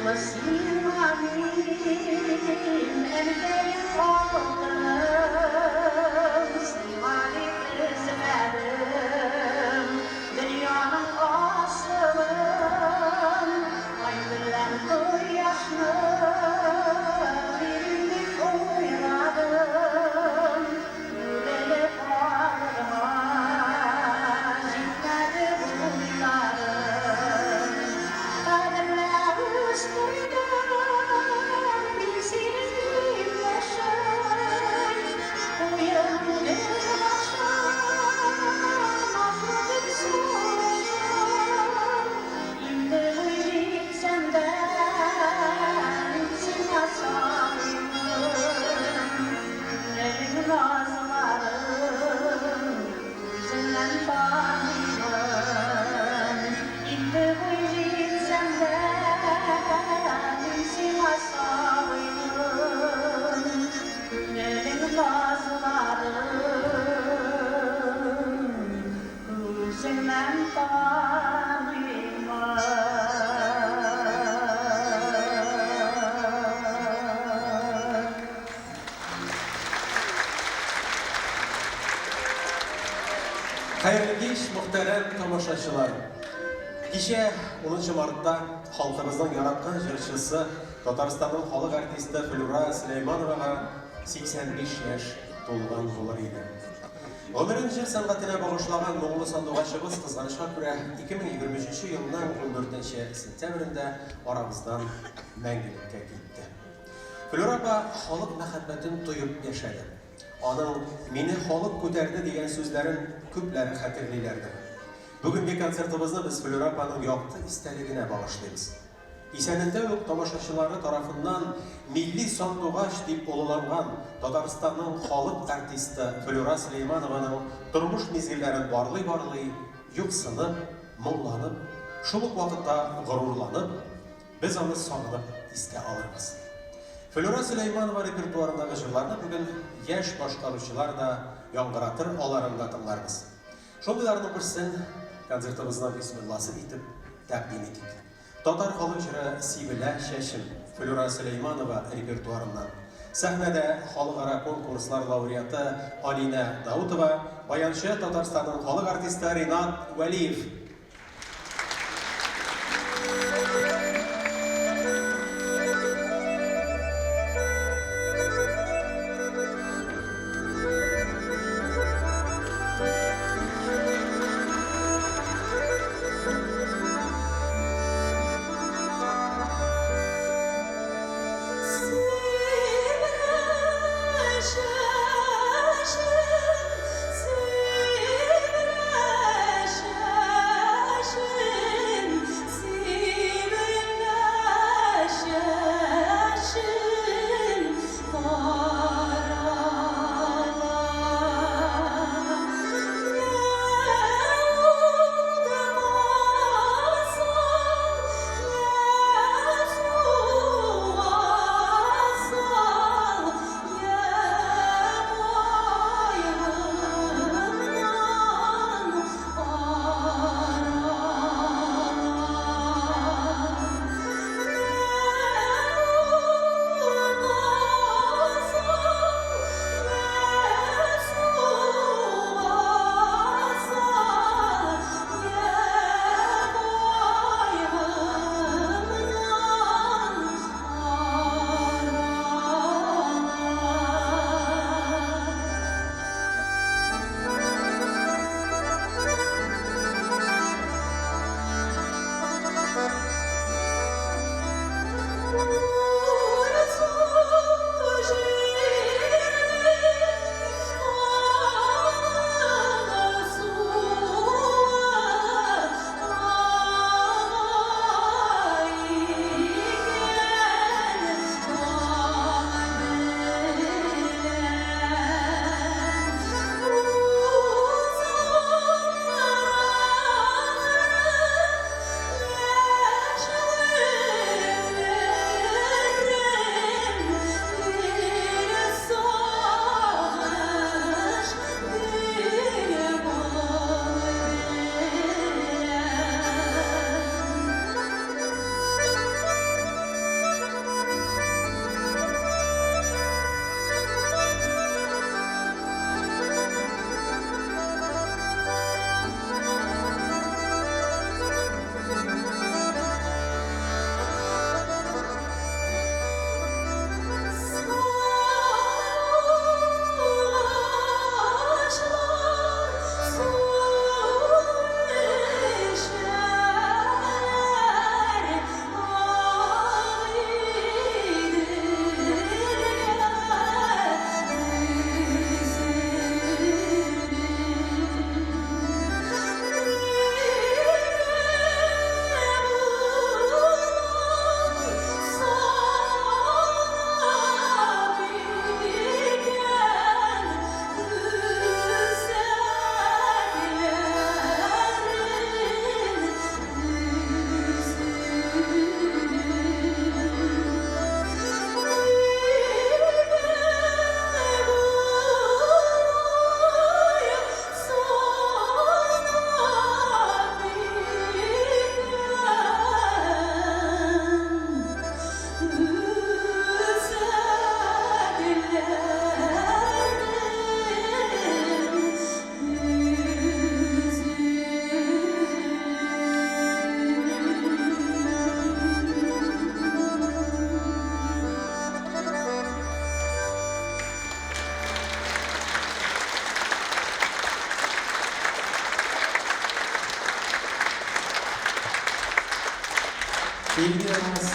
Бурычлы сиңа мин, әнкәем, алтыным, Сиңа дип эзләдем дөньяның асылын. Ай белән кояшны бирим дип уйладым, Үрелеп алырга җитмәде буйларым. Кадерләп үстердем мин синең иптәшем. Куем гел ашым, назлы гөл сулышым. Инде буй җитсәм дә, мин сиңа сабыймын. Күңелең назларын үзеңнән таныймын. Инде буй җитсәм дә, мин сиңа сабыймын. Күңелең назларын үзеңнән таныймын. Хәерле кич, мөхтәрәм тамашачылар! Кичә, унынчы мартта, халкыбызның яраткан җырчысы, Татарстанның халык артисты Флюра Сөләймановага 85 яшь тулган булыр иде. Гомерен җыр сәнгатенә багышлаган моңлы сандугачыбыз, кызганычка күрә, 2023 елның ундүртенче сентябрендә арабыздан мәңгелеккә китте. Флюра апа халык мәхәббәтен тоеп яшәде. Аның Мине халык күтәрде дигән сүзләрен күпләр хәтерлиләрдер. Бүгенге концертыбызны без Флюра апаның якты истәлегенә багышлыйбыз. Исәнендә үк тамашачылары тарафыннан милли сандугач дип олыланган Татарстанның халык артисты Флюра Сөләйманованың тормыш мизгелләрен барлый-барлый, юксынып, моңланып, шул ук вакытта горурланып, без аны сагынып искә алырбыз. Флюра Сөләйманова репертуарындагы җырларны бүген яшь башкаручылар да яңгыратыр, аларын да тыңларбыз. Шундыйларның берсен концертыбызның бисмилласы итеп тәкъдим итик. Татар халык җыры Сибелә чәчем Флюра Сөләйманова репертуарыннан. Сәхнәдә халыкара конкурслар лауреаты Алинә Даутова, баянчы Татарстанның халык артисты Ринат Вәлиев. Сибелә чәчем, сибелә чәчем.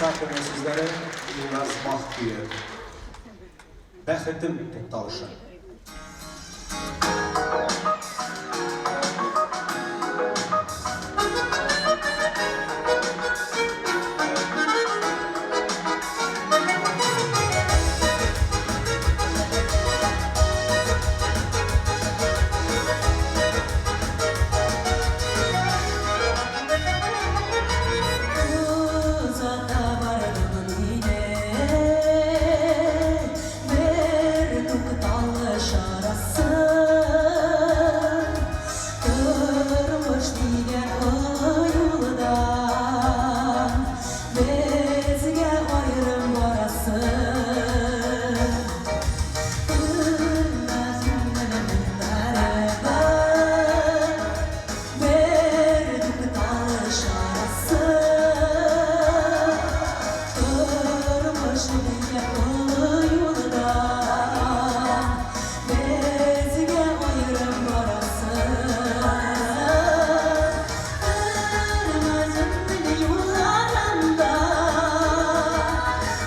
Сафина сүзләре, Илназ Бах көе. Бәхетем тукталышы. Озата бардың мине бер тукталыш арасы. Тормыш дигән олы юлдан безгә аерым барасы. Күрмәс күңелемнең барыбер бер тукталыш арасы. Тормыш дигән олы юлдан безгә аерым барасы. Күрмәс юлларында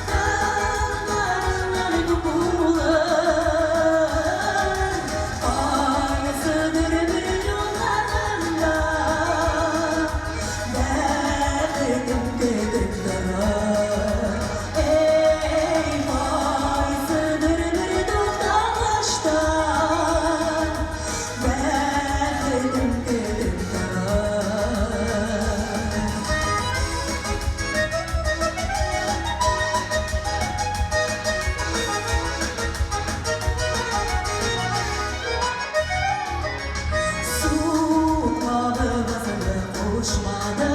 таңнарыңнан күп булыр. Кайсыдыр бер юлларында бәхетем көтеп торыр. Эй, кайсыдыр бер тукталышта бәхетем көтеп торыр. Сукмагыбызны кушмады,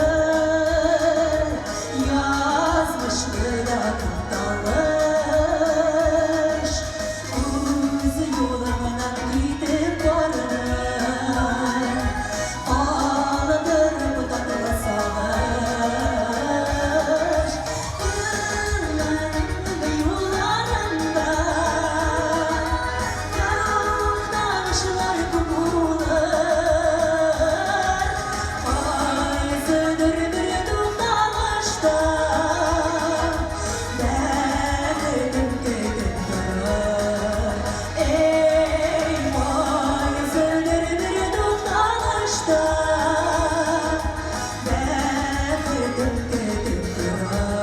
язмышлы да тукталыш. Үз юлыңнан китеп бардың, калдырып татлы сагыш. Күңелемнең юлларында тукталышлар күп булыр. Кайсыдыр бер тукталышта бәхетем көтеп торыр. Эй, кайсыдыр бер тукталышта бәхетем көтеп торыр.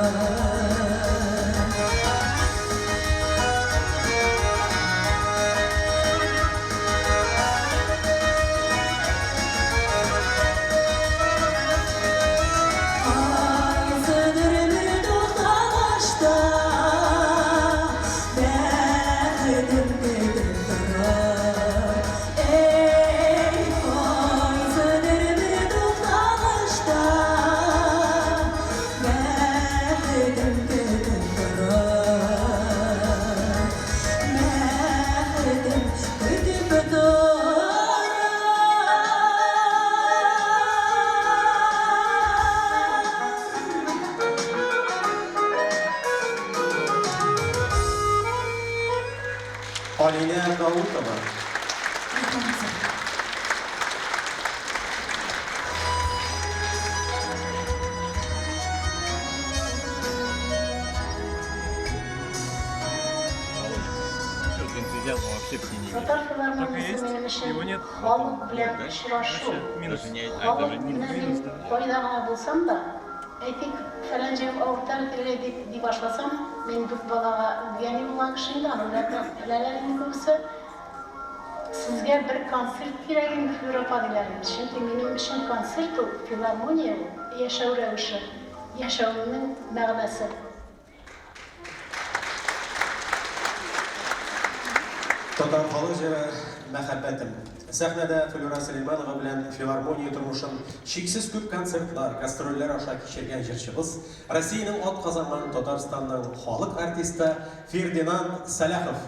Кайсыдыр бер тукталышта бәхетем көтеп торыр. Эй, кайсыдыр бер тукталышта бәхетем көтеп торыр. Бәхетем көтеп торыр. Алинә Даутова. Энтузиазма вообще к ней не Татар Так и филармониясе есть. минем өчен Его нет. халык белән очрашу. Минус. Халык Даже не менә мин минус, да. кайда гына булсам да, әйтик, фәлән җирем авырта тегеләй дип ди башласам, мин дүрт балага үги әни булган кеше инде, аны беләләр инде күбесе. Сезгә бер концерт кирәк инде, Флюра апа, диләр инде. Чөнки минем өчен концерт ул, филармония ул, яшәү рәвеше, яшәүнең мәгънәсе. Татар халык җыры Мәхәббәтем. Сәхнәдә Флюра Сөләйманова белән филармония тормышын чиксез күп концертлар, гастрольләр аша кичергән җырчыбыз, Россиянең атказанган, Татарстанның халык артисты Фердинанд Сәлахов.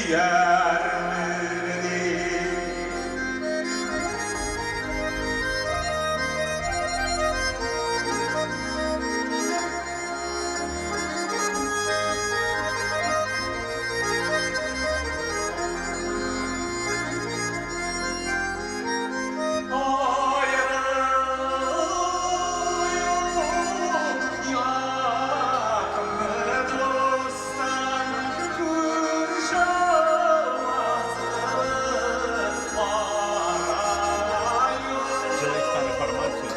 Сөярмен дип. Человек информацию.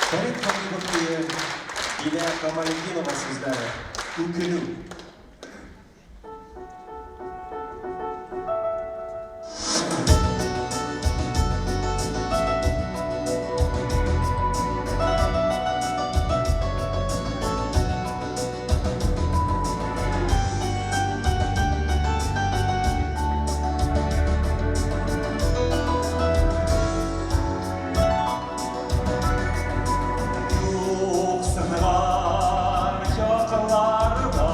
Фәрит Хәбибов көе, Дилә Камалетдинова сүзләре. Үкенү. Юксынган чакларда.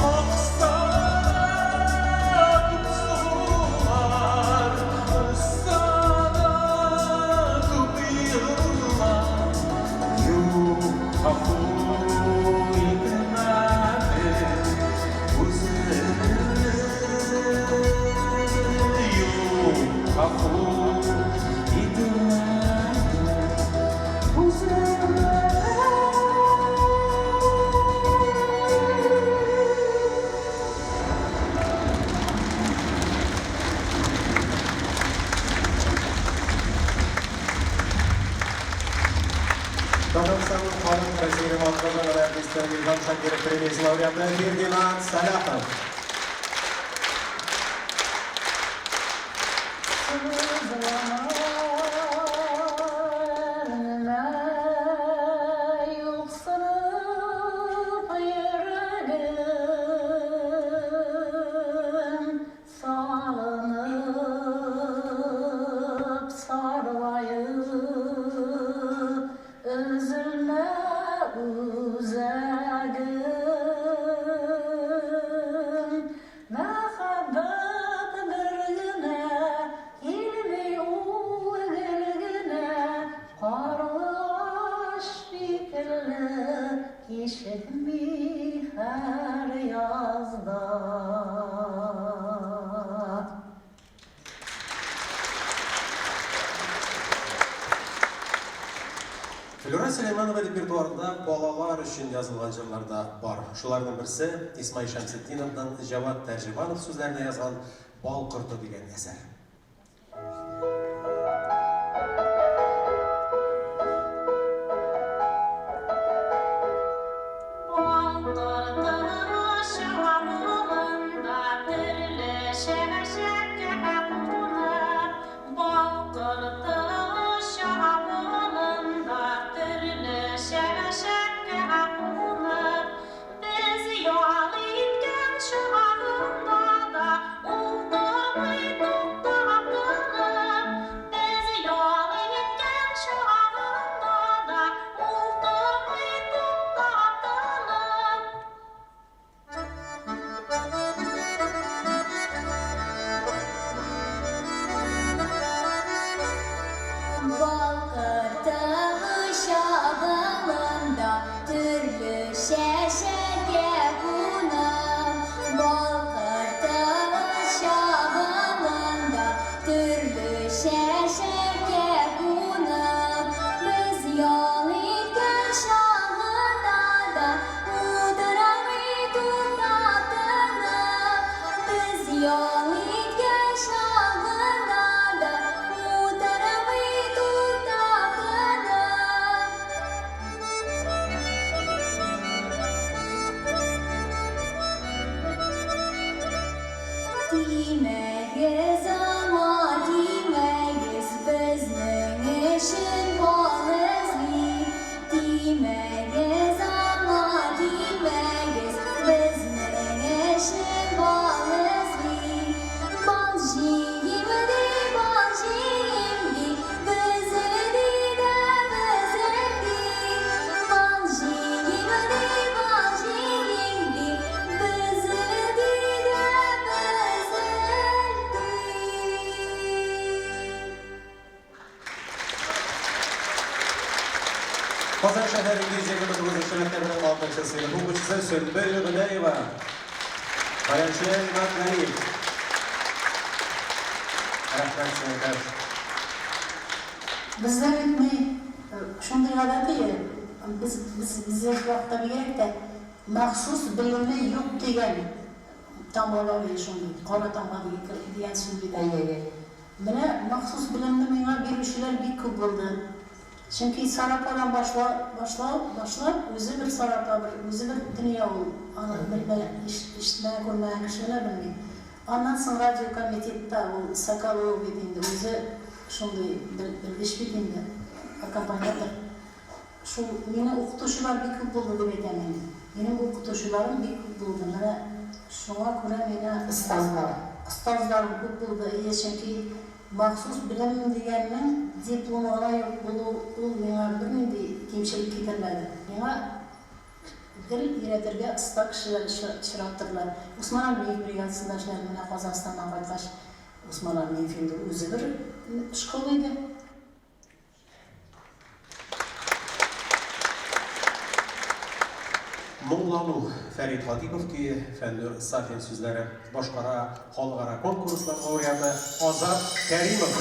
Акса да күп сулар, узса да күп еллар, юк, гафу итмәдем үземне. Юк, гафу итмәдем үземне. Татарстанның халык Россиянең атказанган артисты Илһам Шакиров премиясе лауреаты Фердинанд Сәлахов. Сызлана юксынып йөрәгем, Салынып сарылаеп, Өзелмә үзәгем. Мәхәббәт бер генә килми ул гел генә, Карлыгач шикелле кичекми һәр язда. Флюра Сөләйманова репертуарында балалар өчен язылган җырлар да бар. Шуларның берсе, Исмай Шәмсетдиновның Җәвад Тәрҗеманов сүзләренә язган Бал корты дигән әсәр. Бал корты чыгарылганда төрле чәчәккә кунып, Бал корты чабуында төрле чәчәккә кунып, Без ял иткән чагында да ул тормый туктап тынып. Без ял иткән чагында да ул тормый туктап тынып. Бал корты оча болында, төрле чәчәккә кунып. Бал корты оча болында, төрле чәчәккә кунып. Без ял иткән чагында да утырамый туктап тынып. Без ял иткән чагында да утырамый туктап тынып. Тимәгез аңа, тимәгез, безнең өчен бал эзли. Тимәгез аңа, тимәгез, безнең өчен бал эзли. Бал җыйм ди, бал җыйм ди, бөзелде дә бөзелде. Бал җыйм ди, бал җыйм ди, бөзелде дә бөзелде. Казан шәһәре 129 нчы мәктәбенең 6 сыйныф укучысы Сөмбел Гыйләева. Баянчы Ринат Галиев. Рәхмәт, сеңелкәш. Бездә бит ни, шундый гадәт ие, без, без, без яшь вакытта бигрәк тә, махсус белеме юк дигән тамгалар ие шундый, кара тамга дигән сүз бит. Әйе, әйе. Менә махсус белемне миңа бирүчеләр бик күп булды. Чөнки Сарападан башла, башлау, башлап, үзе бер Сарапа, бер, үзе бер дөнья ул, аны белмәгән, ишетмәгән, күрмәгән кеше генә белми. Аннан соң радиокомитетта ул Соколова бит инде, үзе шундый белгеч бит инде, аккомпаниатор. Шул мине укытучылар бик күп булды дип әйтәм мин. Минем укытучыларым бик күп булды. Менә шуңа күрә миңа Остазлар. Остазларым күп булды, ие, чөнки. Махсус белем дигәннең дипломы гына юк булу ул миңа бернинди кимчелек китермәде. Миңа гел өйрәтергә оста кешеләр очраттырдылар. Усман Альмиев бригадасында эшләдем, менә Казахстаннан кайткач. Усман Альмиев инде үзе бер школа иде. Моңлану, Фәрит Хатипов көе, Фәннүр Сафин сүзләре. Башкара халыкара конкурслар лауреаты Азат Кәримов.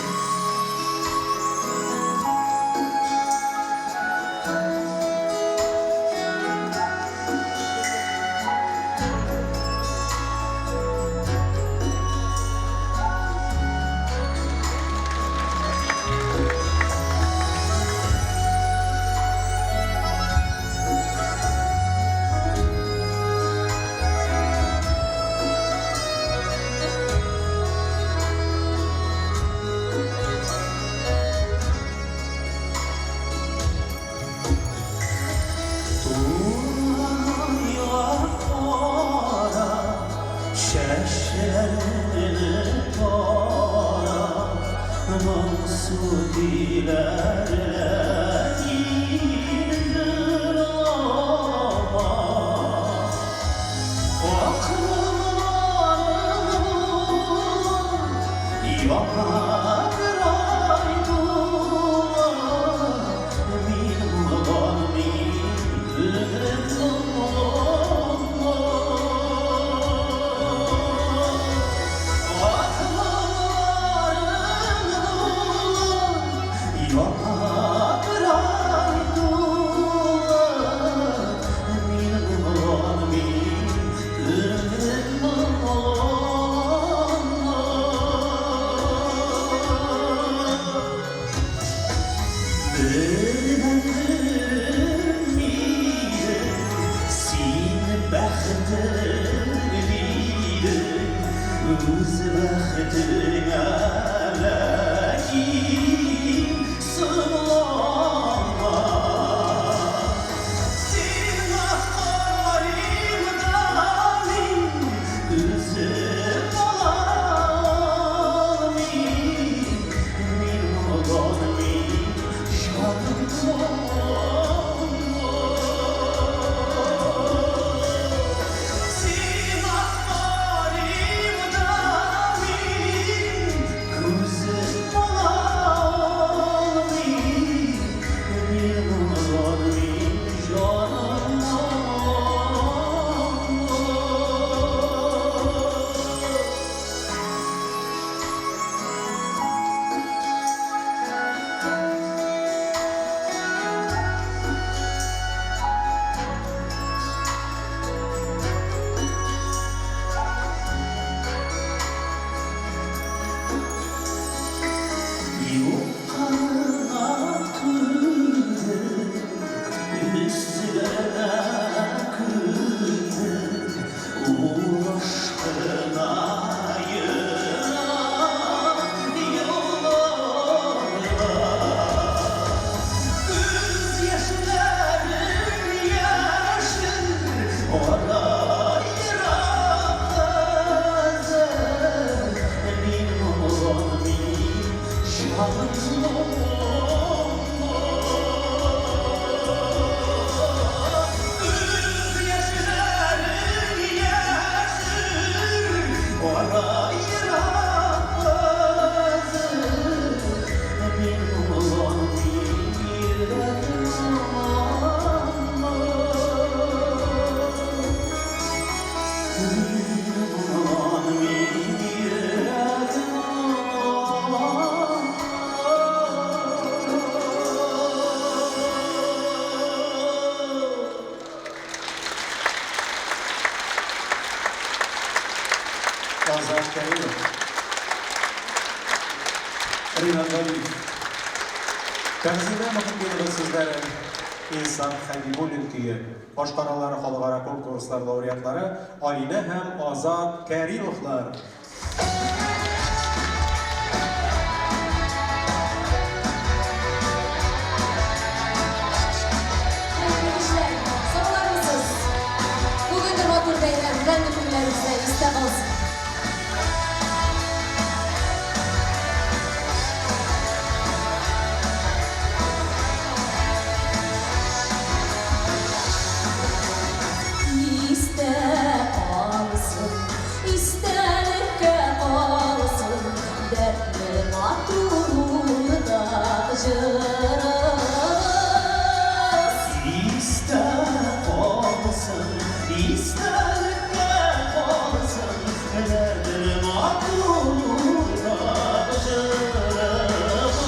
Тургайга кара, чәчләреңне тарап, моңсу көйләргә син җырлама. Ак моңнарың булыр, яңа бер ай туар. Мин моңланмыйм, күңелем моңланма. Ак моңнарың булыр, яңа бер ай туар. Мин моңланмыйм, күңелем моңланма. Бердәнберем идең, син бәхетем идең, үз бәхетеңә ләкин соңланма. Сиңа карыйм да мин, өзеп ала алмыйм, мин моңланмыйм, җаным моңланма. Сиңа карыйм да мин, күзем ала алмыйм, мин моңланмыйм, җаным моңланма. Юкка гына көлдем, өстенә көлдем, ул ашкына ерак юлларга. Күз яшьләрем яшер, ара ерак хәзер. Мин моңланмыйм, җаным моңланма. Күз яшьләрем яшер, ара ерак хәзер. Мин моңланмыйм, йөрәгем моңланма. Мин моңланмыйм, йөрәгем моңланма. Азат Кәримов. Ринат Галиев. Тәгъзимә Мөхетдинова сүзләре, Инсаф Хәбибуллин көе. Башкаралар халыкара конкурслар лауреатлары Алинә һәм Азат Кәримовлар. Хөрмәтле кешеләр, саулармысыз? Бүгенге матур бәйрәм мәңге күңелләребездә истә калсын. Истә калсын, истәлеккә калсын, Менә матур җырыбыз.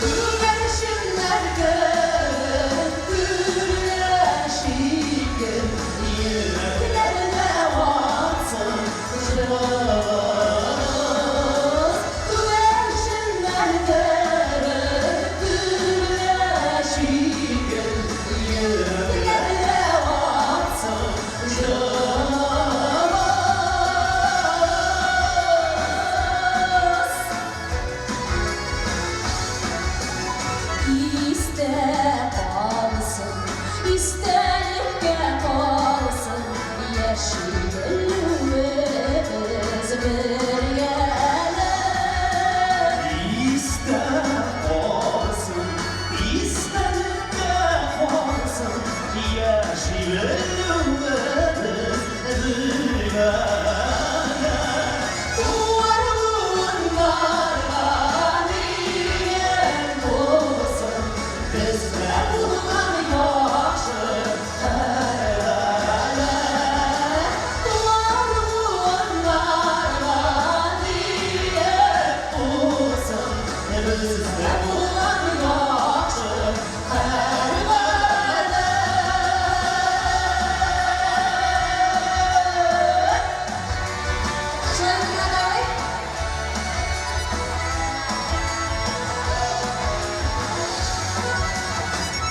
Күгәрченнәр кебек гөрләшик, Йөрәкләрдә атсын җырыбыз. Күгәрченнәр кебек гөрләшик, Йөрәкләрдә атсын җырыбыз. Истә калсын, истәлеккә калсын, яши белүебез бергәләп. Истә калсын, истәлеккә калсын, яши белүебез бергәләп. Туар буыннарга нигез булсын, бездә булган яхшы һәр Туар буыннарга нигез булсын, бездә булган яхшы һәр Шулай гына давай.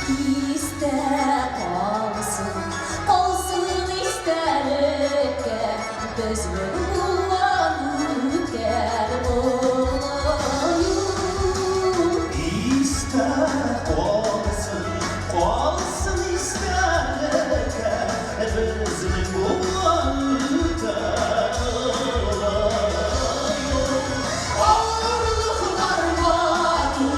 Истә калсын, калсын истәлеккә, безнең булган үткән олы юл. Истә калсын, калсын истәлеккә, безнең булган үткән олы юл. Авырлыклар, матурлыклар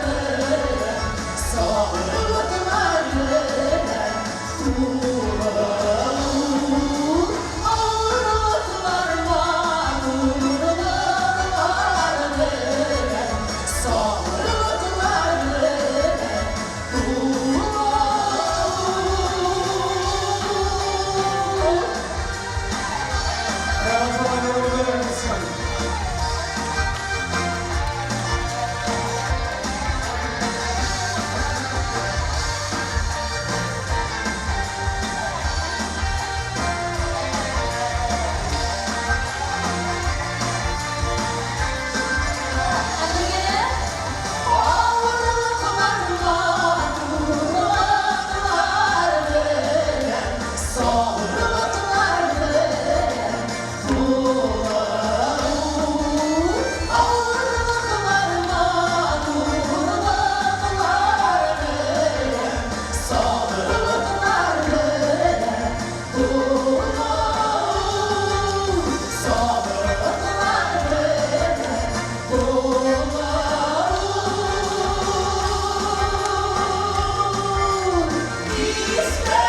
белән, сабырлыклар белән тулы. Авырлыклар, матурлыклар белән, сабырлыклар белән тулы. Рамазан айлары мөбарәк булсын! Ә бергәләп Авырлыклар, матурлыклар белән, сабырлыклар белән тулы. Авырлыклар, матурлыклар белән, сабырлыклар белән тулы. Сабырлыклар белән тулы. Истә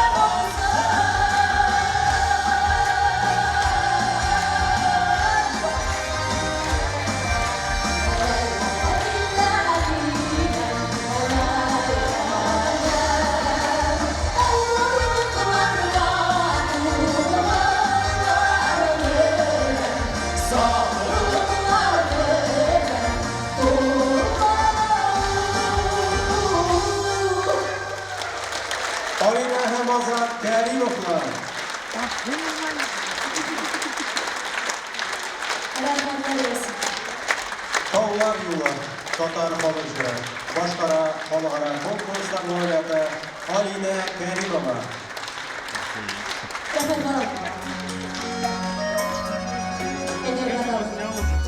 Алинә һәм Азат Кәримовлар. Рәхмәтләр яусын. Таулар юлы, татар халык җыры, башкара халыкара конкурслар лауреаты Алинә Кәримова. Рәхмәт, Марал. Әйдә, Марал.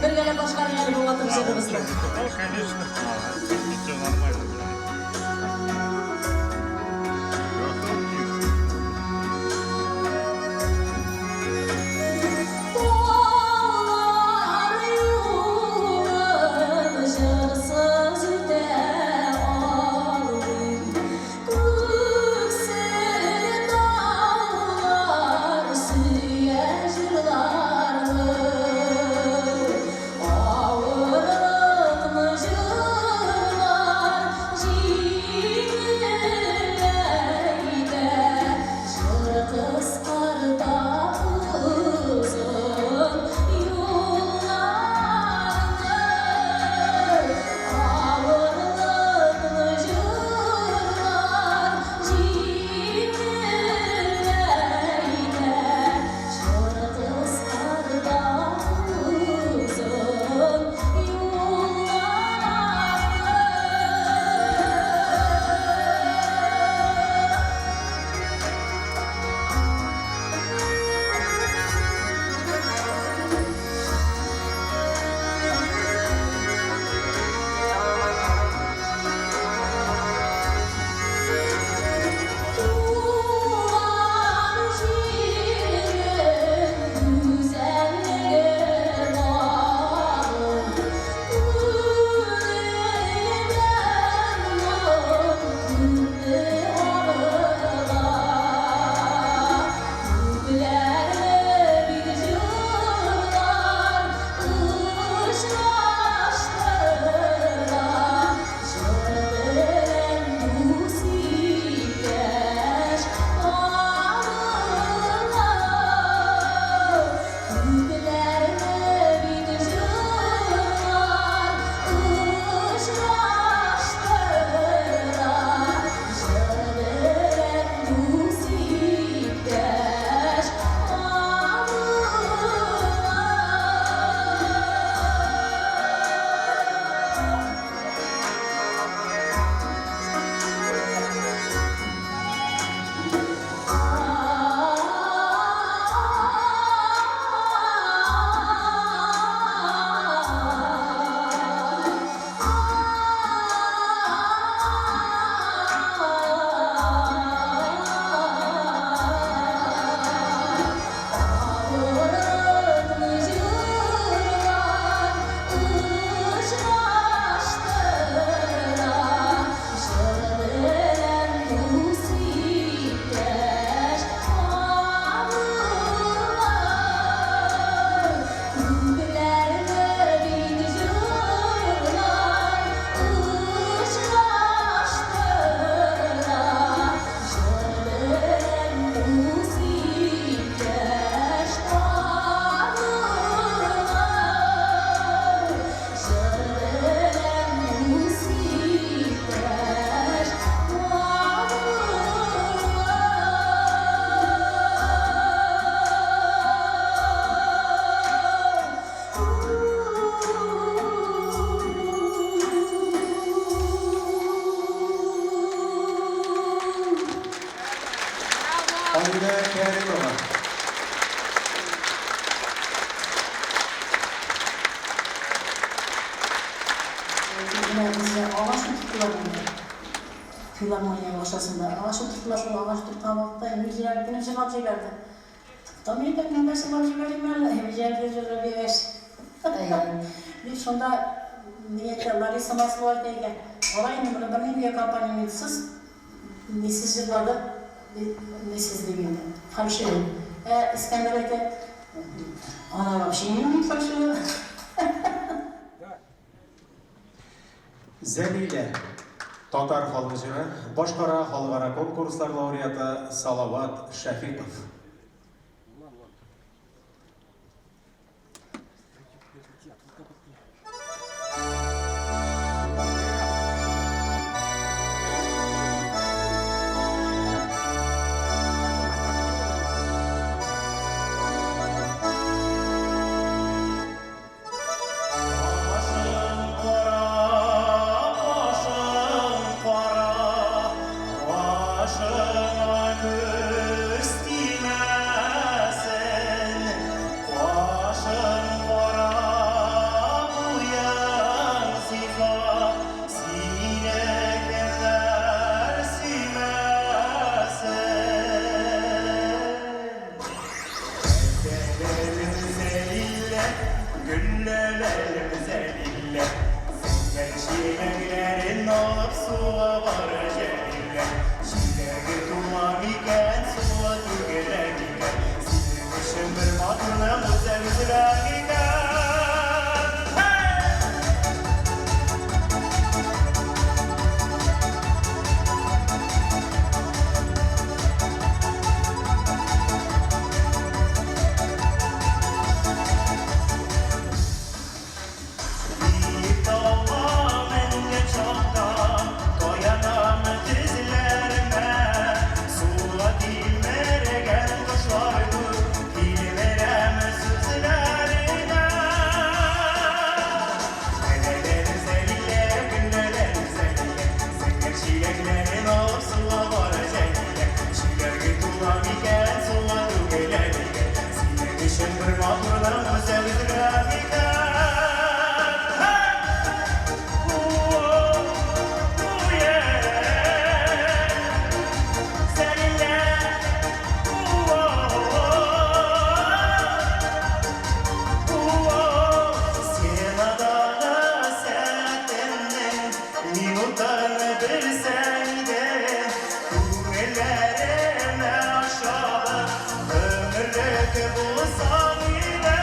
Бергәләп башкарыйк әле бу матур җырыбызны. Ну, конечно, все нормально. Красавчик. Таулар юлын җырсыз үтә алмыйм. Күксел таулар сөя җырларны. Авырлыкны җырлар. Алинә Кәримова. Менә безгә агач утырттылар инде. Филармония бакчасында агач утырттылар, шул агач утырткан вакытта Эмиль Җәләлетдинов җырлап җибәрде. Туктамый икән, мин дә җырлап җибәрим әле, Эмиль Җәләлетдинов җырлап биргәч. Дип шунда ни әйтә, Лариса Маслова әйтә икән, алай инде моны бернинди аккомпанементсыз, нисез җырлады, нисез дим инде, фальшивый. Ә Искәндәр әйтә, она вообще не умеет фальшиво. Зәлилә, татар халык җыры, башкара халыкара конкурслар лауреаты Салават Шәфиков. Кашың кара, кашың кара, кашыңа күз тимәсен. Кашың кара, буең зифа, сине кемнәр сөймәсен? Гөлләләлем зәлиллә, гөлләләлем зәлиллә. Зәңгәр чиләкләрен алып суга бара Җәмилә. Чиләге тула микән, суы түгелә микән? Синең өчен бер матурның үзе үзрәк икән. Hey! Биек тауга менгән чакта таянам тезләремә. Суга тилмергән кошлар күк, тилмерәм сүзләренә. Гөлләләр зәлилә, гөлләләр зәлилә, зәңгәр чиләкләрен алып суга бара Җәмилә. Чиләге тула микән, суга түгелә микән? Синең өчен бер матурның үзе үзрә микән? Стенадагы сәгатемнең минутын белсәң иде, күңелләремә ошабып, гомерлек булсаң иде.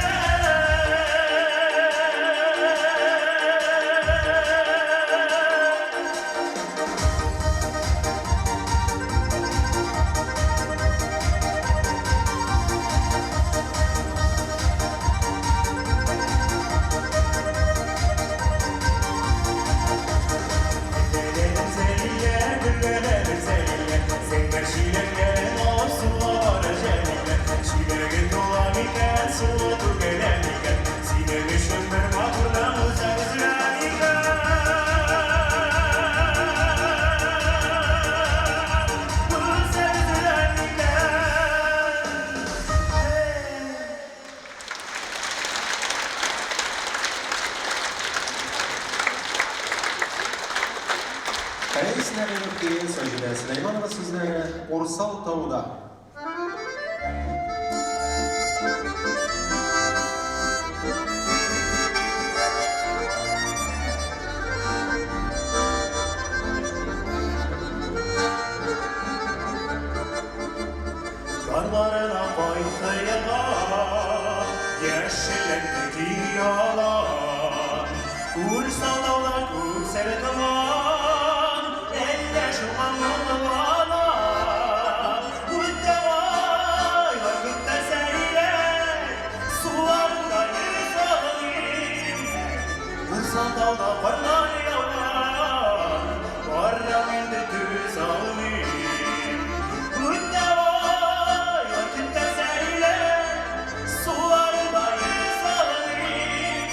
Гөлләләрем зәлилә, гөлләләрем зәлилә, зәңгәр чиләкләрен алып суга бара Җәмилә. Чиләге тула микән, суы түгелә микән? Синең өчен бер матурның үзе өзелә микән? Үзе өзелә микән? Рәис Нәгыймов көе, Саҗидә Сөләйманова сүзләре, Урсал тауда. Ярларына кайтты елга, яшелләнде киң ялан. Үрсал тауда күксел томан, әллә шуңа моңлана. Үтте айлар, күктә сәйләр, суларында йөзә алмыйм. Үрсал тауда карлар яуган, барам инде түзә алмыйм. Үтте айлар, күктә сәйләр, суларында йөзә алмыйм.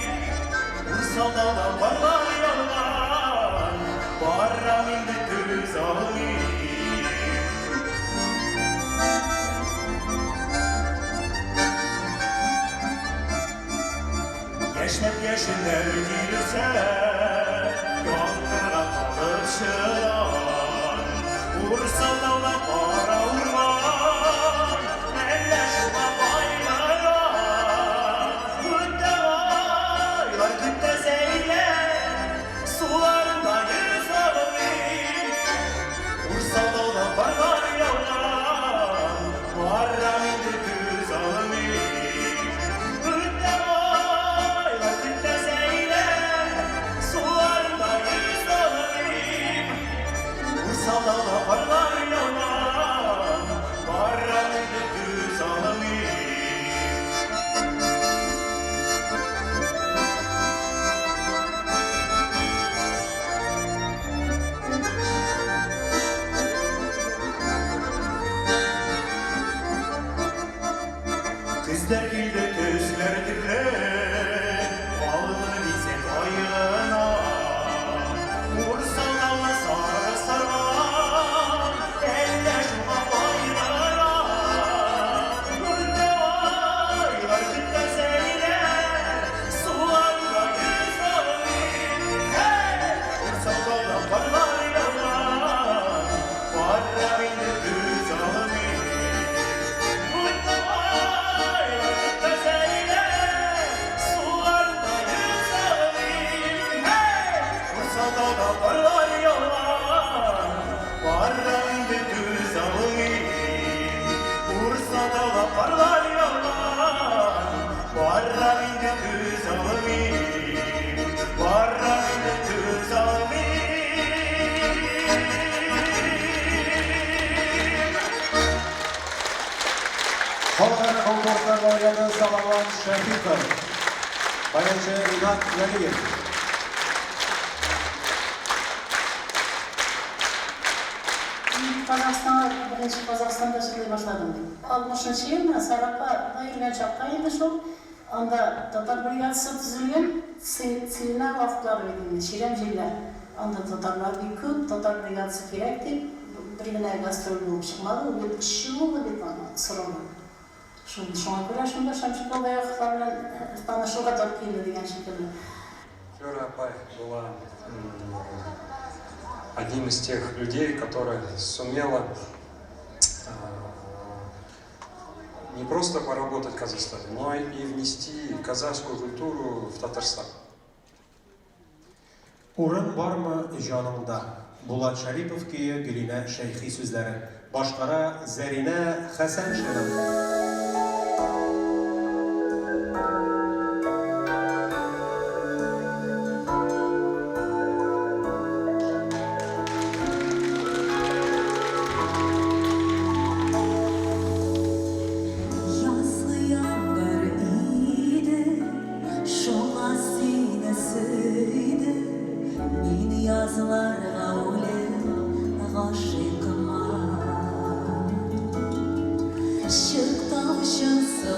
Үрсал тауда карлар яуган, Яшеннәр килсә, яңгырга калып чыдан. Урсал тауда кара урман, әллә шуңа кайгыра. Көтә айлар, көтә зәйләр, суларында йөз алыйм. Урсал тауда карлар яуган, барам инде түз алмыйм. Көтә айлар, көтә зәйләр, суларында йөз алыйм. Урсал тауда карлар яуган, барам инде түз алмыйм. Көзләр килде, төсләр төрле, алтын бизәк айгына. Урсал тауны сары сарган, әллә шуңа кайгыра. Көтә айлар, көтә зәйләр, суларда йөз алыйм. Һәй! Урсал тауда карлар яуган, барам инде түз алмыйм. Көтә айлар, көтә зәйләр, суларда йөз алыйм. Һәй! Урсал тауда карлар яуган, барам инде түз алмыйм. Урсал тауда карлар яуган, барам инде түз алмыйм. Барам инде түз алмыйм. Халыкара конкурслар лауреаты Салават Шәфиков. Баянчы Ринат Вәлиев. Казахстанга беренче Казахстанда җырлый башладым бит. 60 елны Сарапада йөргән чакта инде шул анда татар бригадасы төзелгән, целина вакытлары бит инде, чирәм җирләр. Анда татарлар бик күп, татар бригадасы кирәк дип, бер генә гастроль булып чыкмады, ул бит өч ел булды бит аның срогы. Шул шуңа күрә шунда Шәмси Колдаяковлар белән танышуга туры килде дигән шикелле. Флюра апай была одним из тех людей, которая сумела не просто поработать в Казахстане, но и внести казахскую культуру в Татарстан. Урын бармы җаныңда? Булат Шәрипов көе, Гөлинә Шәйхи сүзләре. Башкара Зәринә Хәсәншина. Язгы яңгыр иде, шуңа сине сөйдем. Мин язларга үлеп гашыйкмын. Чык тамчысы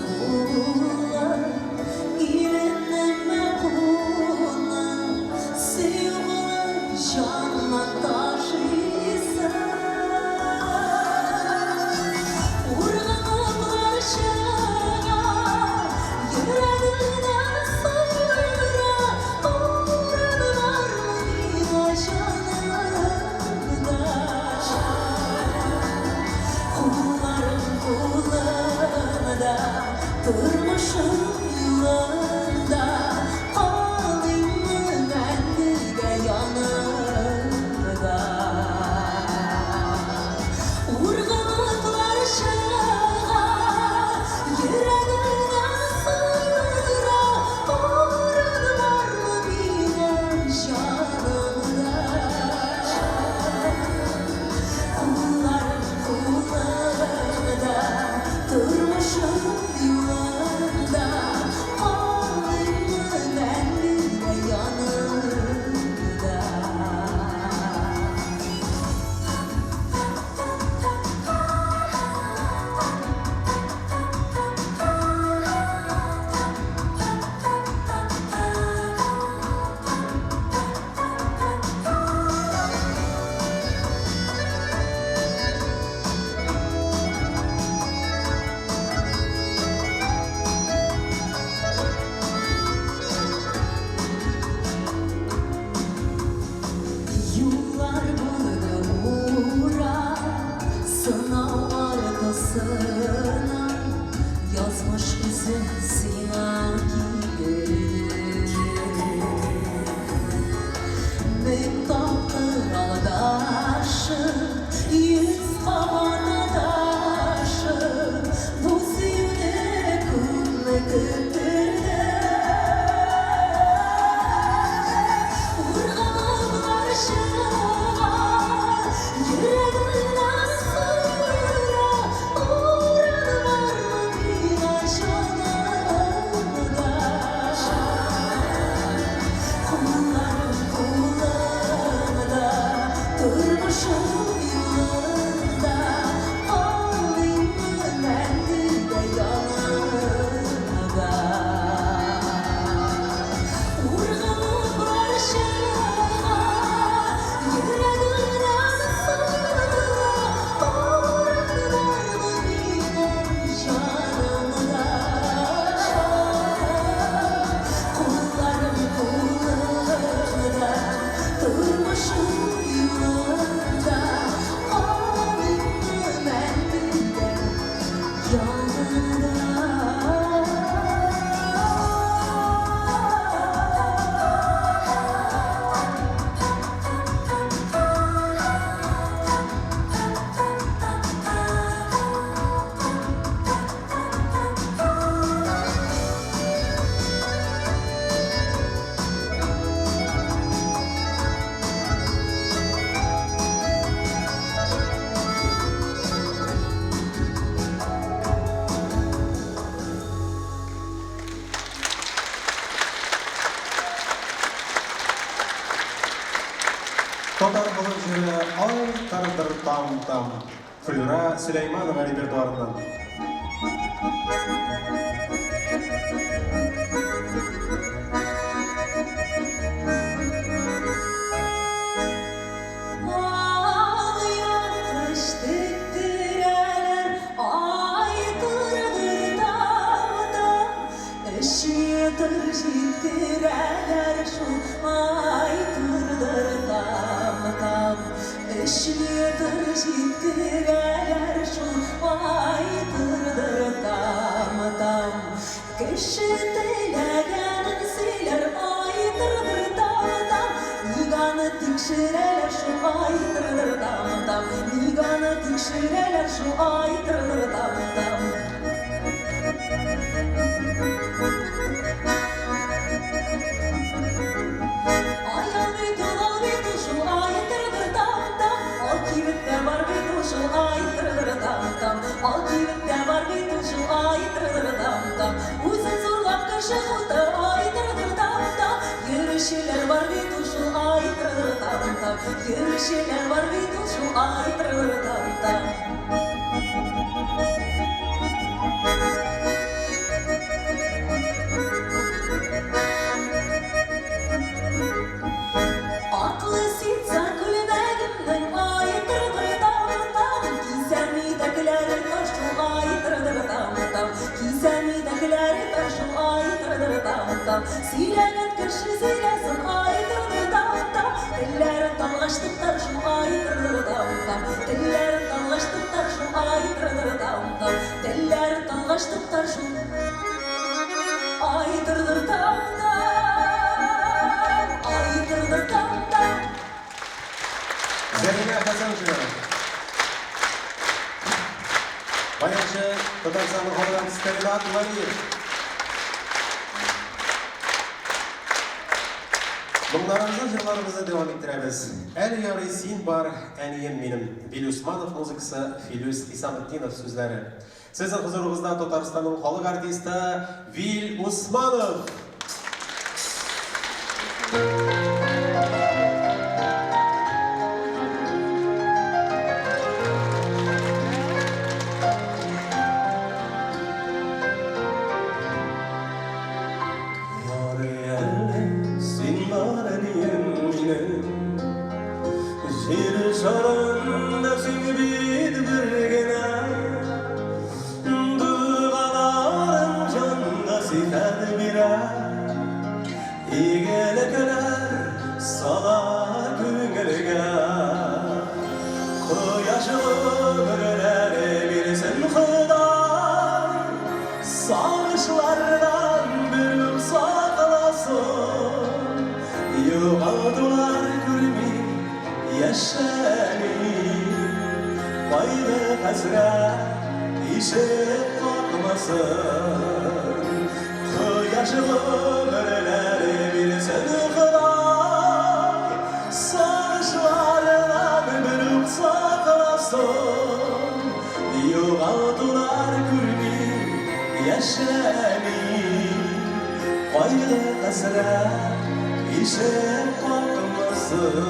Дусына язмыш үзе сиңа китерде. Мең тапкыр алдашып, йөз кабат адашып, бу сөюне күпме көттерде. Ургылып чыга, йөрәгемнән сыра, урын бармы миңа җанымда? Кулларым кулыңда, тормышым юлыңда, калыйммы мәңгегә яныңда? Ургылып барчага, йөрәгемнән сыра, урын бармы миңа җанымда? Кулларым кулыңда, тормышым юлыңда, калыйммы мәңгегә яныңда? Татар халык җыры Ай тыр-тыр там-там. Флюра Сөләйманова репертуарыннан. Алъяпкыч тектерәләр, ай тырдыр там-там, Өч метр җиткерәләр шул, ай тырдыр там-там. Өч метр җиткерәләр шул, ай тырдыр там-там. Кеше теләгәнен сөйләр, ай тырдыр там-там. Ник аны тикшерәләр шул, ай тырдыр там-там. Ник аны тикшерәләр шул, ай тырдыр там-там. Ай, ал бит ул, ал бит ул шул, ай тырдыр там-там. Ал кибеттә бар бит ул шул, ай тырдыр там-там. Ал кибеттә бар бит ул шул, ай тырдыр там-там. Үзен зурлап кеше хуты, ай тырдыр там-там. Йөрүчеләр бар бит ул шул, ай тырдыр там-там. Йөрүчеләр бар бит ул шул, ай тырдыр там-там. Атлы ситса күлмәгемнең ай тырдыр там-там. Кисәм итәкләре тар шул, ай тырдыр там-там. Кисәм итәкләре тар шул, ай тырдыр там-там. Сөйләгән кеше сөйләсен, ай тырдыр там-там. Телләрен талгач туктар шул, ай тырдыр там-там. Телләрен талгач туктар шул, ай тырдыр там-там. Телләрен талгач туктар шул, ай тырдыр там-там. Ай тырдыр там-там. Зәринә Хәсәншина. Баянчы Татарстанның халык артисты Ренат Вәлиев. Моңнарыбызны, җырларыбызны дәвам иттерәбез. Әле ярый син бар, әнием минем. Вил Усманов музыкасы, Филүс Хисаметдинов сүзләре. Сезнең хозурыгызда Татарстанның халык артисты Вил Усманов. Ярый әле син бар, әнием минем. Җир шарында син бит бер генә. Дугаларың җанга сихәт бирә. Игелекләр сала күңелгә. Кояш гомерләре бирсен. Кайгы-хәсрәт ишек какмасын. Кояш гомерләре бирсен Ходай, Сагышлардан берүк сакласын. Югалтулар күрми яшәми, Кайгы-хәсрәт ишек какмасын.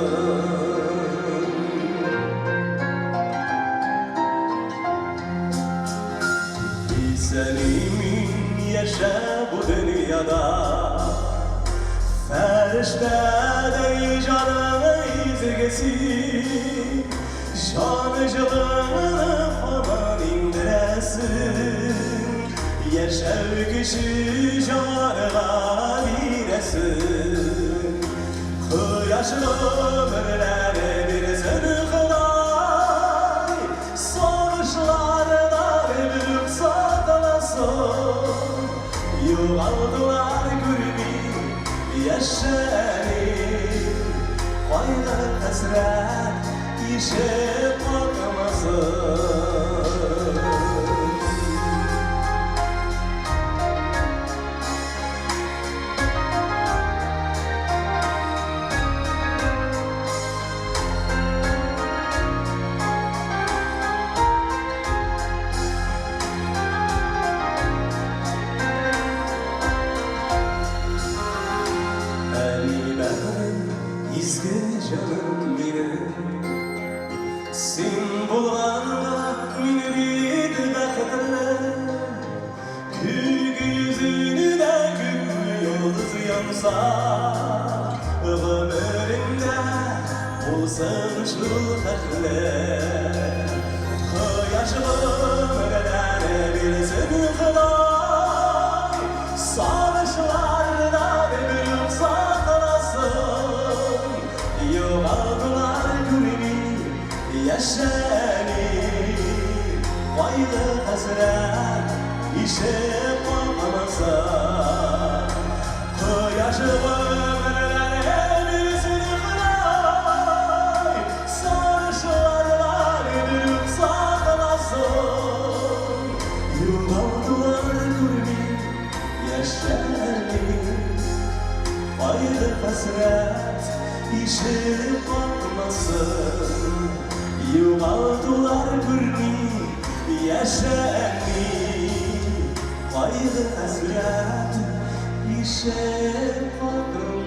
Исән-имин яшә бу дөньяда, Фәрештәдәй җаның изге син, Җан җылыңны һаман иңдерәсең, Яшәү көче җанга бирәсең. Кояш гомерләре бирсен Ходай, Сагышлардан берүк сакласын. Югалтулар күрми яшәми, Кайгы-хәсрәт ишек какмасын. Әни бәгърем, изге җаным минем, Син булганга мин бит бәхетле. Күк йөзендә күпме йолдыз янса, Гомереңдә булсын шул хәтле. Кояш гомерләре бирсен Ходай, Сагышлардан берүк сакласын. Югалтулар күрми яшәми, Кайгы-хәсрәт ишек какмасын. Кояш гомерләре бирсен Ходай, Сагышлардан берүк сакласын. Югалтулар күрми яшәми, Кайгы-хәсрәт ишек какмасын. Югалтулар күрми яшәми, Кайгы-хәсрәт ишек какмасын.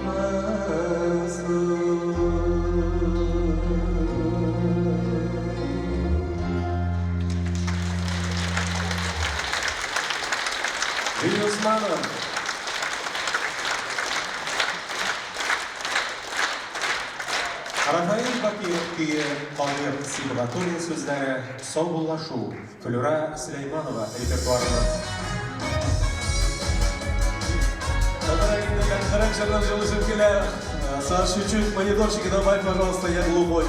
Виль Усманов. Рафаэль Бакиев көе, Кадыйр Сибгатуллин сүзләре, Саубуллашу, Флюра Сөләйманова репертуарыннан. Раньше җылы килә. Саш, чуть-чуть мониторчики добавь, пожалуйста, я глухой.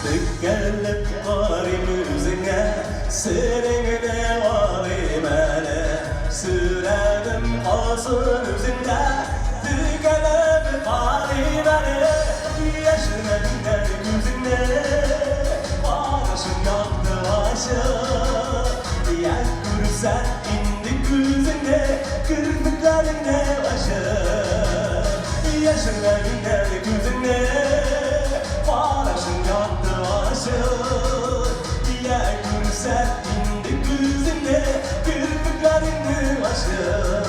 Текәлеп карыйм үзеңә, Сереңне алыйм әле. Сурәтем калсын үзеңдә, Текәлеп карыйм әле. Яшенә күзеңне, Карашың якты ачык. Я күрсәт инде күзеңне, Керфекләреңне ачык. Яшенә күзеңне, Карашың якты ачык. Я күрсәт инде күзеңне, Керфекләреңне ачык.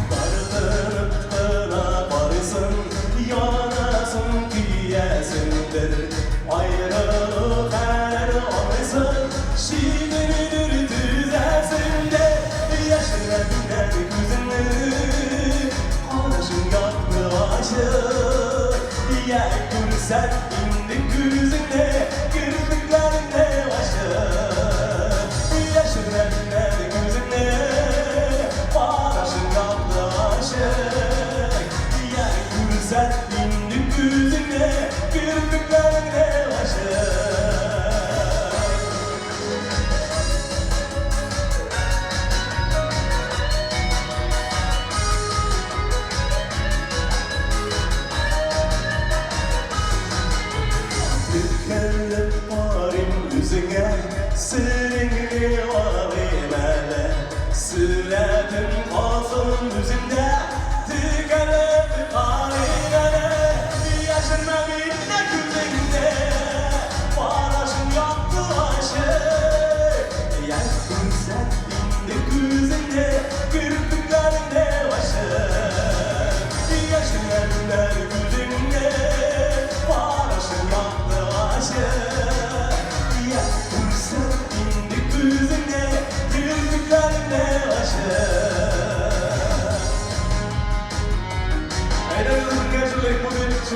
Тартынып кына карыйсың, Янасың, көясеңдер. Аерылу хәлен аңлыйсың, Шигырьдер түзәсең дә. Яшенә күзеңне, Карашың якты ачык. Я күрсәт инде күзеңне, Керфекләреңне ачык. Яшенә күзеңне, Карашың якты ачык. Я күрсәт инде күзеңне, Керфекләреңне ачык.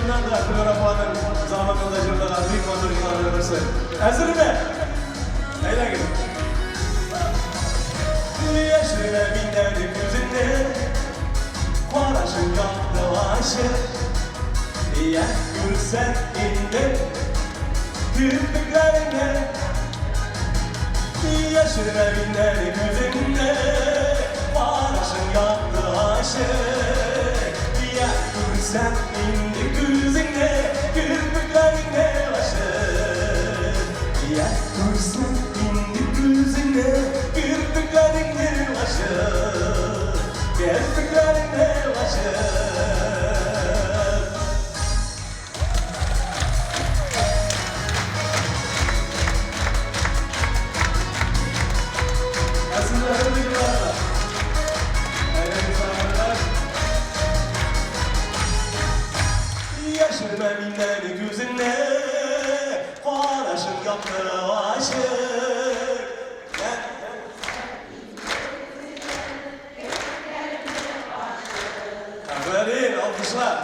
Чыннан да, Флюра апаның заманында җырлаган бик матур җырларның берсе. Әзерме? Әйдәгез. Яшермә миннән күзеңне, карашың якты ачык. Я күрсәт инде кирпекләреңне. Яшермә миннән күзеңне, карашың якты ачык. Я күрсәт инде күзеңне, кирпекләреңне ачык. Я күрсәт инде күзеңне, кирпекләреңне ачык. Кирпекләреңне ачык. Aslında öyle bir var. Яшермә миннән күзеңне, карашың якты ачык. Афәрин, алкышлар.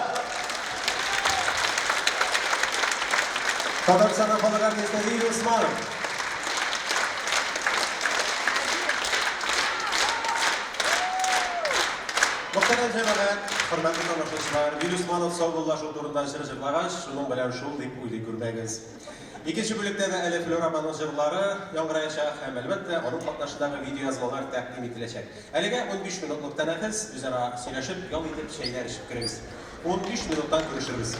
Татарстанның халык артисты Вил Усманов. Мөхтәрәм җәмәгать, хөрмәтле тамашачылар, Вил Усманов саубуллашу турында җыр җырлагач, шуның белән шул дип уйлый күрмәгез. Икенче бүлектә дә әле Флюра апаның җырлары яңгыраячак һәм, әлбәттә, аның катнашындагы видеоязмалар тәкъдим ителәчәк. Әлегә 15 минутлык тәнәфес, үзара сөйләшеп, ял итеп, чәйләр эчеп керегез. 15 минуттан күрешербез.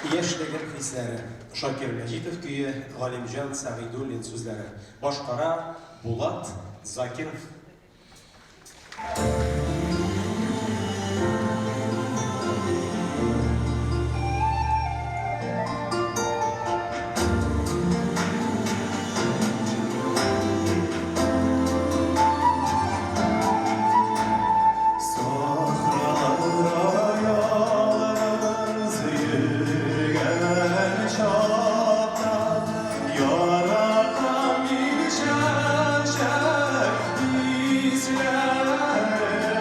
Яшьлегем хисләре. Шакир Мәҗитов көе, Галимҗан Сәгыйдуллин сүзләре. Башкара Булат Закиров. Сахраларда ялгыз йөргән чакта яратам мин чәчәк исләрен.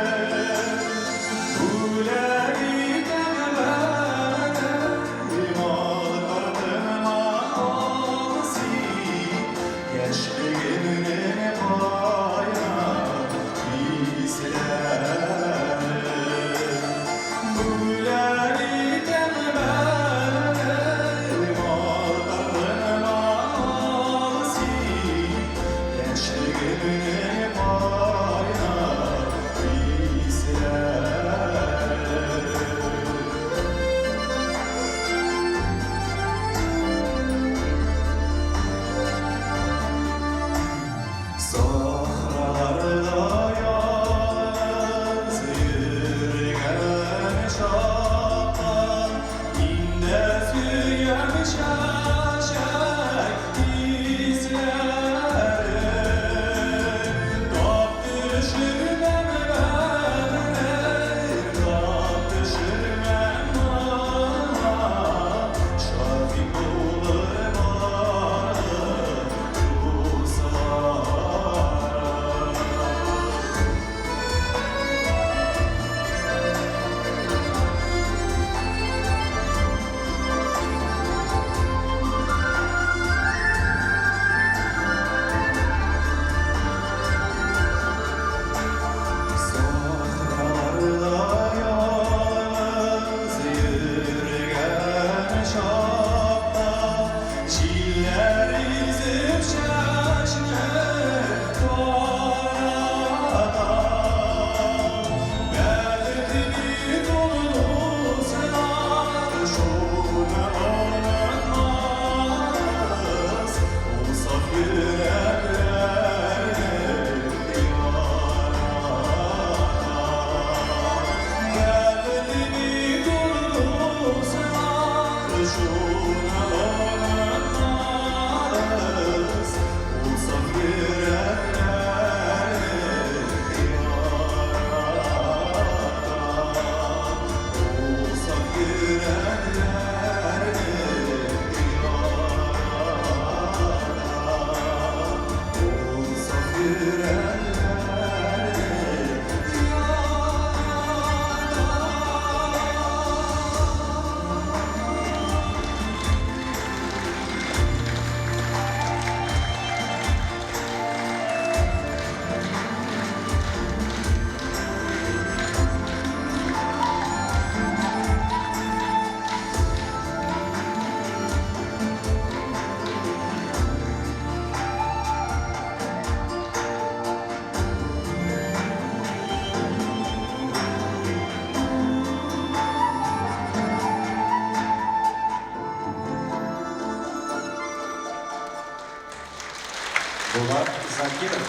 Булат Закиров.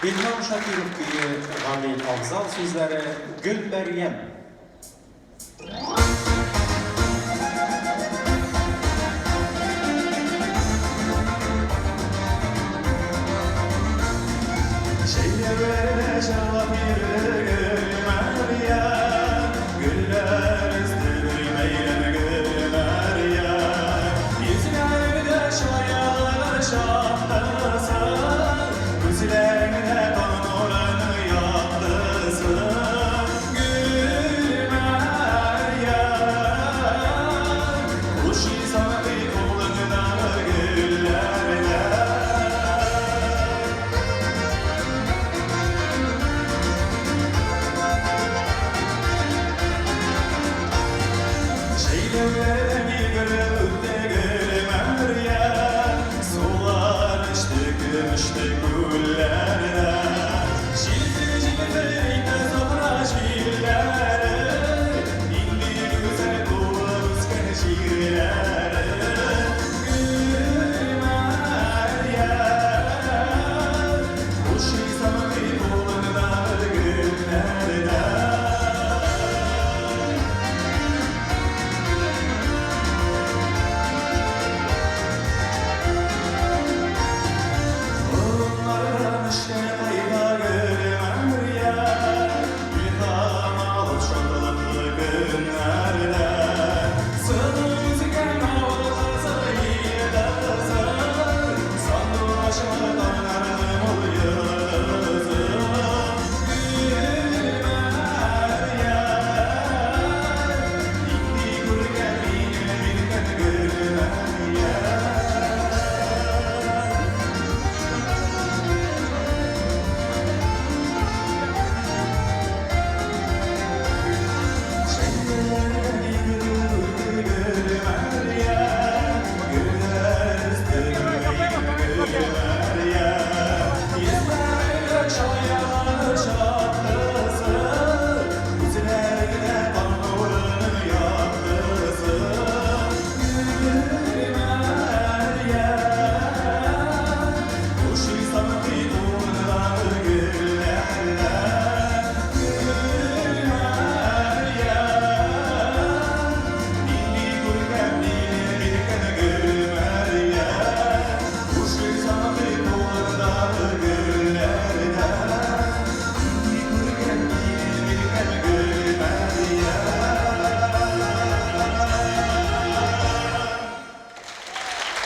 Илһам Шакиров көе, Гамил Афзал сүзләре, Гөлмәрьям. Җәйләүләрдә җырлап йөрде Гөлмәрьям, Гөлләр өсте бер бәйрәм Гөлмәрьям. Йөзләреңдә чаялык чаткысы, Күзләреңдә таң нурының яктысы. Гөлмәрьям, Кушыйсың ди кулыңдагы гөлләрдән. Җәйләүләрдән йөгереп үтте Гөлмәрьям, Сулар эчте көмешле күлләрдән. Җилфер-җилфер итә сахра җилләре, Нинди гүзәл булып үскән җирләре. Гөлмәрьям, Кушыйсың ди кулыңдагы гөлләрдән. Болыннардан эшкә кайта Гөлмәрьям, Илһам алып шатлыклы көннәрдән. Сылу үскән авыл кызы, ил кызы, Сандугачлы таңнарның мул йолдызы. Гөлмәрьям, нинди күркәм мине биргән Гөлмәрьям.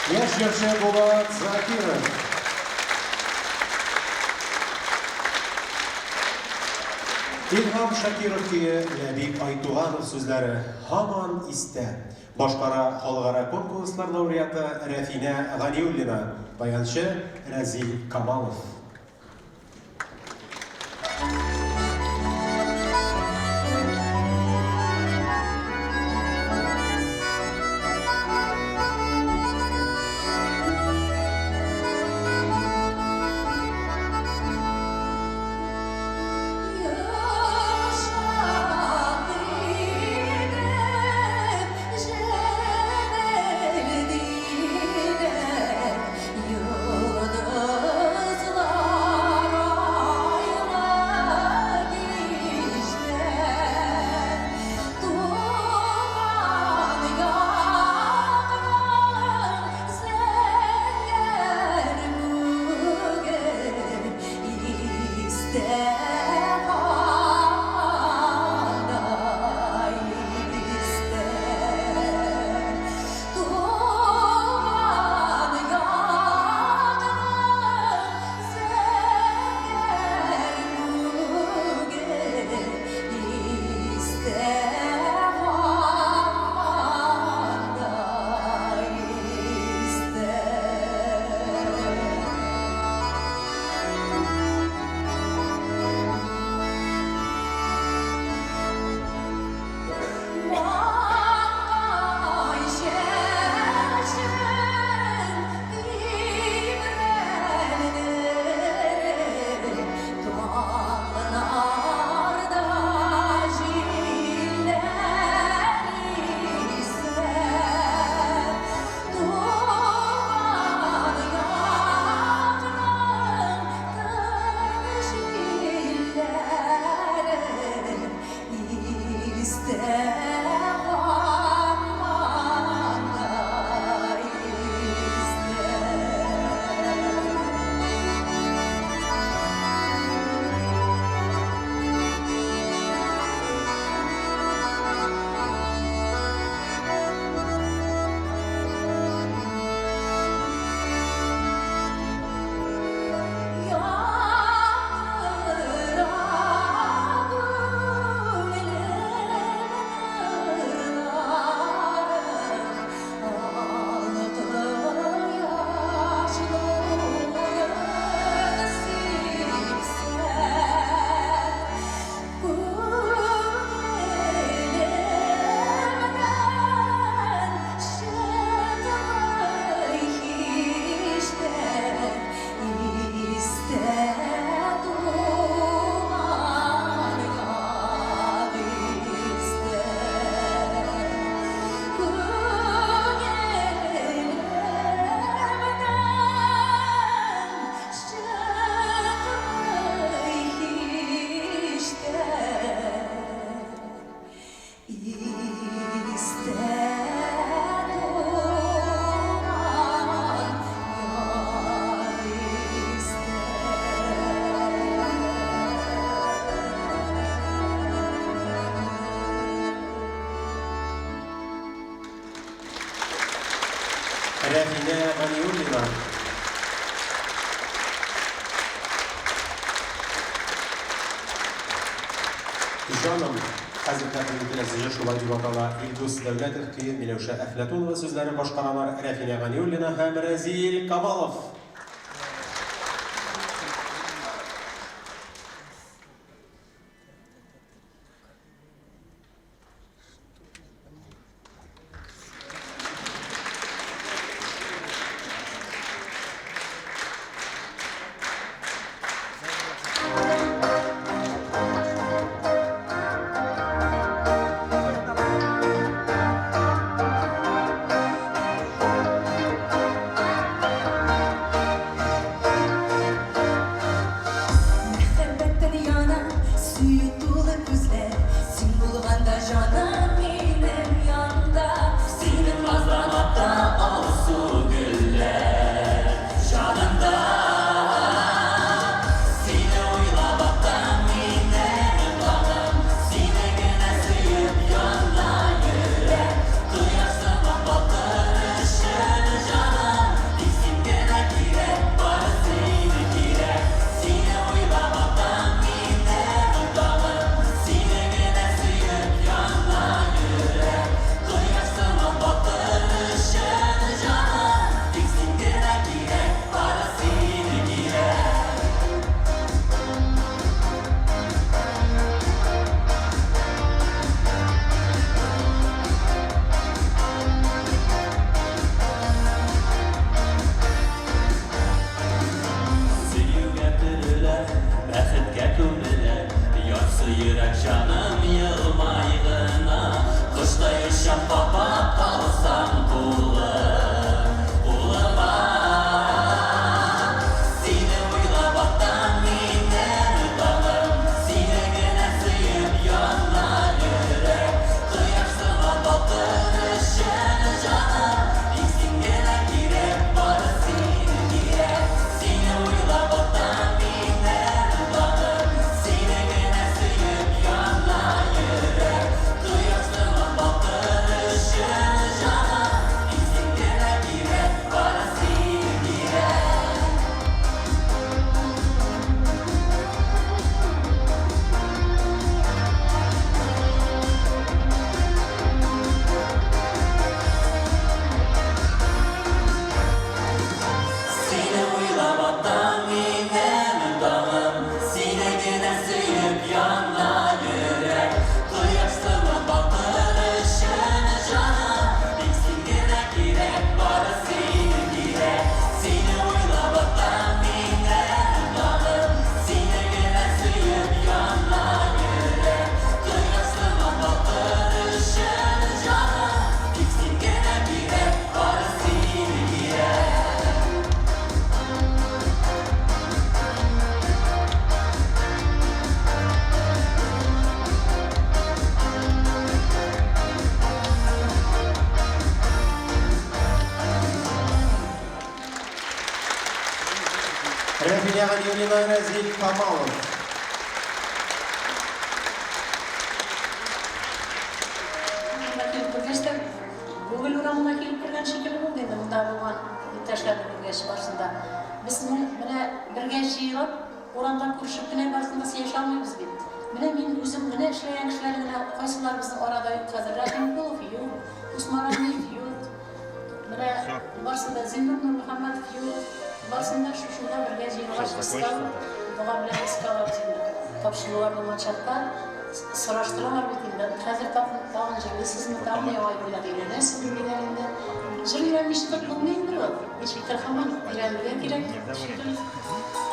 Яшь җырчы Булат Закиров. Илһам Шакиров көе, Ләбиб Айтуганов сүзләре һаман истә. Башкара халыкара конкурслар лауреаты Рәфинә Ганиуллина, баянчы Рәзил Камалов. Йомшак итеп җемелдиләр йолдызлар. Рәфинә Ганиуллина. Җаным, хәзер тәкъдим ителәсе җыр шулай дип атала. Илдус Дәүләтов көе, Миләүшә Әфләтунова сүзләрен башкаралар Рәфинә Ганиуллина һәм Рәзил Камалов. Мәхәббәттән яна сөю тулы күзләр Син булганда җаным минем янда Синең наздан ата алсу гөлләр Җанымда Сине уйлап атам минем таңым Сине генә сөеп яна йөрәк Кояш сыман балкыр өчен җаным Тик син генә кирәк, бары син кирәк Сине уйлап атам минем таңым Сине генә сөеп яна йөрәк Кояш сыман балкыр өчен җаным Тик син генә кирәк, бары син кирәк. Сөюгә төрелә, бәхеткә күмелә, Ярсы йөрәк җаным елмай гына. Коштай очам кабат калсам кулым, кулыма. Сине уйлап атам минем таңым, Сине генә сөеп яна йөрәк. Кояш сыман балкыр өчен җаным, Тик син генә кирәк, бары син кирәк. Сине уйлап атам минем таңым, Сине генә сөеп яна йөрәк. Кояш сыман балкыр өчен җаным, Тик син генә кирәк, бары син кирәк. Сине уйлап атам минем таңым, Сине генә сөеп яна йөрәк. Кояш сыман балкыр өчен җаным, Тик син генә кирәк, бары син кирәк. Сине уйлап атам минем таңым, Сине генә сөеп яна йөрәк. Кояш сыман балкыр өчен җаным, Тик син генә кирәк, бары син кирәк. Рәфинә Ганиуллина, Рәзил Камалов. Монда килеп кергәч тә, Гоголь урамына килеп кергән шикелле булды инде, монда булган иптәшләрне күргәч барысын да. Без менә бергә җыелып, урамда күрешеп кенә барысын да сөйләшә алмыйбыз бит. Менә мин үзем генә эшләгән кешеләр генә, кайсылар безнең арада юк хәзер. Рәхимкулов юк, Усман Рәмиев юк. Менә барысы да Зиннур Нурмөхәммәтов юк. Барысын да шушында бергә җыелгач искә алып, дога белән искә алабыз инде. Тапшырулар булган чакта сораштыралар бит инде. Хәзер тагын, тагын җырлыйсызмы, тагын яңа әйберләр өйрәнәсезме диләр инде. Җыр өйрәнмичә торып булмый инде ул. Ничектер һаман өйрәнергә кирәк шикелле.